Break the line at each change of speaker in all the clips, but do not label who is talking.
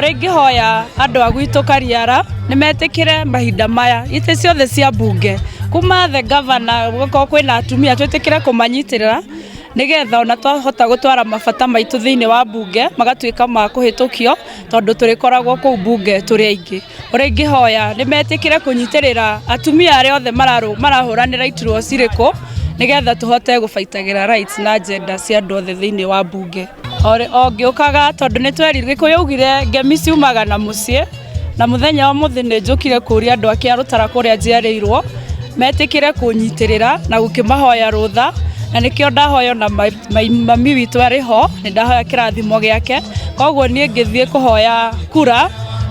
Ũrĩa ingĩhoya andũ a gwitũ Kariara nĩ metĩkĩre mahinda maya itĩ ciothe cia mbunge kuma the governor gũkorwo kwĩna atumia twĩtĩkĩre kũmanyitĩrĩra nĩgetha ona twahota gũtwara mabata maitũ thĩinĩ wa mbunge magatuĩka ma kũhĩtũkio tondũ tũrĩkoragwo kũu mbunge tũrĩ aingĩ. Ũrĩa ingĩhoya nĩ metĩkĩre kũnyitĩrĩra atumia arĩa othe marahũranĩra iturwa cirĩkũ nĩgetha tũhote gũbaitagĩra rights na agenda cia andũ othe thĩinĩ wa mbunge. O ngĩũkaga tondũ nĩ twerirwo Gĩkũyũ augire ngemi ciumaga na mũciĩ na mũthenya wa ũmũthĩ nĩ njũkire kũria andũ a Kĩarũtara kũrĩa njiarĩirwo metĩkĩre kũnyitĩrĩra na gũkĩmahoya rũtha na nĩkĩo ndahoya ona mami witũ arĩ ho nĩ ndahoya kĩrathimo gĩake koguo niĩ ngĩthiĩ kũhoya kura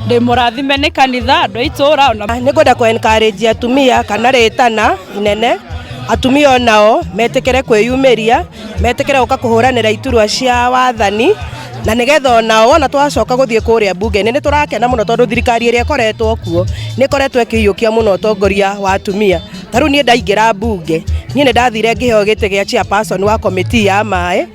ndĩ mũrathime nĩ kanitha andũ a itũũra ona.
Nĩ ngwenda kũ encourage atumia kana rĩtana inene atumia onao metĩkĩre kwĩyumĩria, metĩkĩre gũka kũhũranĩra iturwa cia wathani na nĩgetha onao wona twacoka gũthiĩ kũrĩa mbunge-inĩ nĩ tũrakena mũno tondũ thirikari ĩrĩa ĩkoretwo kuo nĩ ĩkoretwo ĩkĩiyũkia mũno ũtongoria wa atumia. Ta rĩu niĩ ndaingĩra mbunge niĩ nĩ ndathire ngĩheo gĩtĩ gĩa chairperson wa committee ya maĩ.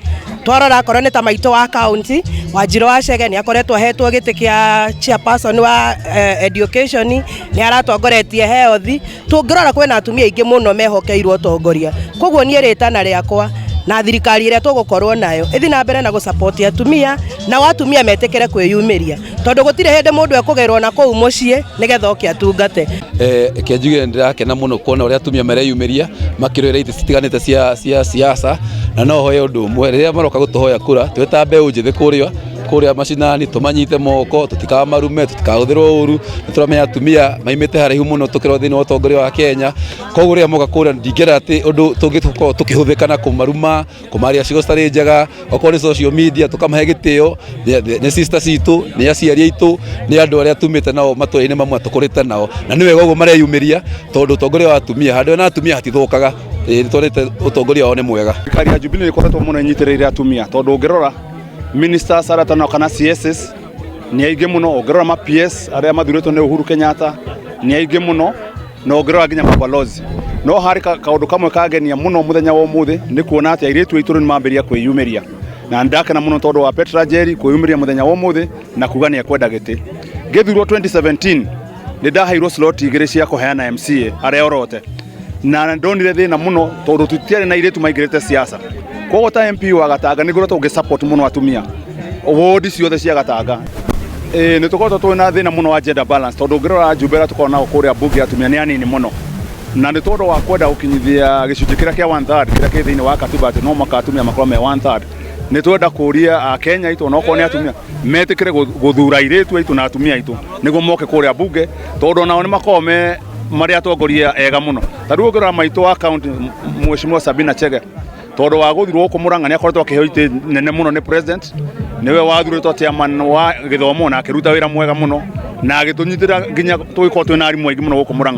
Twarora akorwo nĩ ta maitũ wa county Wanjirũ wa Chege nĩ akoretwo ahetwo gĩtĩ kĩa chairperson wa education, nĩ aratongoretie health. Tũngĩrora kwĩna atumia aingĩ mũno mehokeirwo ũtongoria, koguo niĩ rĩtana rĩakwa na thirikari ĩrĩa tũgũkorwo nayo ĩthiĩ na mbere na gũ atumia nao atumia metĩkĩre kwĩyumĩria tondũ gũtirĩ hĩndĩ mũndũ ekũgerwo na kũu mũciĩ nĩgetha oke atungate.
Reke njuge ndĩrakena mũno kuona ũrĩa atumia mareyumĩria makĩrũĩra itĩ citiganĩte cia siasa na no hoye ũndũ ũmwe rĩrĩa maroka gũtũhoya kura twĩ ta mbeũ njĩthĩ kũrĩa macinani tũmanyite moko tũtikamarume tũtikahũthĩrwo ũru. Nĩ tũramenya atumia maimĩte haraihu mũno tũkĩrwo thĩinĩ wa ũtongoria wa Kenya, koguo rĩrĩa moka kũrĩa ndingĩenda atĩ ũndũ tũngĩkorwo tũkĩhũthĩka na kũmaruma kũmaria ciugo citarĩ njega okorwo nĩ social media tũkamahe gĩtĩo. Nĩ sister citũ, nĩ aciari aitũ, nĩ andũ arĩa tumĩte nao matũra-inĩ mamwe tũkũrĩte nao na nĩ wega ũguo mareyumĩria tondũ ũtongoria wa atumia handũ hena atumia hatithũkaga. Nĩ tuonete ũtongoria wao nĩ mwega.
Thirikari ya Jubilee nĩ ĩkoretwo mũno ĩnyitĩrĩire atumia tondũ ũngĩrora ministers arĩa tano kana CSs nĩ aingĩ mũno, ũngĩrora ma PS arĩa mathurĩtwo nĩ Uhuru Kenyatta nĩ aingĩ mũno na ũngĩrora nginya mabalozi. No harĩ kaũndũ kamwe kangenia mũno mũthenya wa ũmũthĩ nĩ kuona atĩ airĩtu aitũ rĩu nĩ mambĩrĩria kwĩyumĩria na ndakena mũno tondũ wa Petra Njeri kwĩyumĩria mũthenya wa ũmũthĩ na kuga nĩ ekwenda gĩtĩ. Ngĩthurwo 2017 nĩ ndaheirwo slot igĩrĩ cia kũheana MCA arĩa orote na ndonire thĩna mũno tondũ tũtiarĩ na airĩtu maingĩrĩte siasa. Koguo ta MP wa Gatanga nĩ ngoretwo ngĩ support mũno atumia wodi ciothe cia Gatanga. Nĩ tũkoretwo twĩ na thĩna mũno wa gender balance tondũ ũngĩrora njumbe arĩa tũkoragwo nao kũrĩa mbunge atumia nĩ anini mũno na nĩ tondũ wa kwenda gũkinyithia gĩcunjĩ kĩrĩa kĩa one third kĩrĩa kĩ thĩinĩ wa katiba atĩ no mũhaka atumia makorwo me one third. Nĩ twenda kũria Akenya aitũ onokorwo nĩ atumia metĩkĩre gũthura airĩtu aitũ na atumia aitũ nĩguo moke kũrĩa mbunge tondũ onao nĩ makoragwo me marĩ atongoria ega mũno. Ta rĩu ũngĩrora maitũ wa county Mheshimiwa Sabina Chege tondũ wa gũthurwo gũkũ Murang'a nĩ akoretwo akĩheo itĩ nene mũno nĩ president, nĩwe wathurĩtwo chairman wa gĩthomo na akĩruta wĩra mwega mũno na agĩtũnyitĩra nginya tũgĩkorwo twĩna arimũ aingĩ mũno gũkũ Murang'a.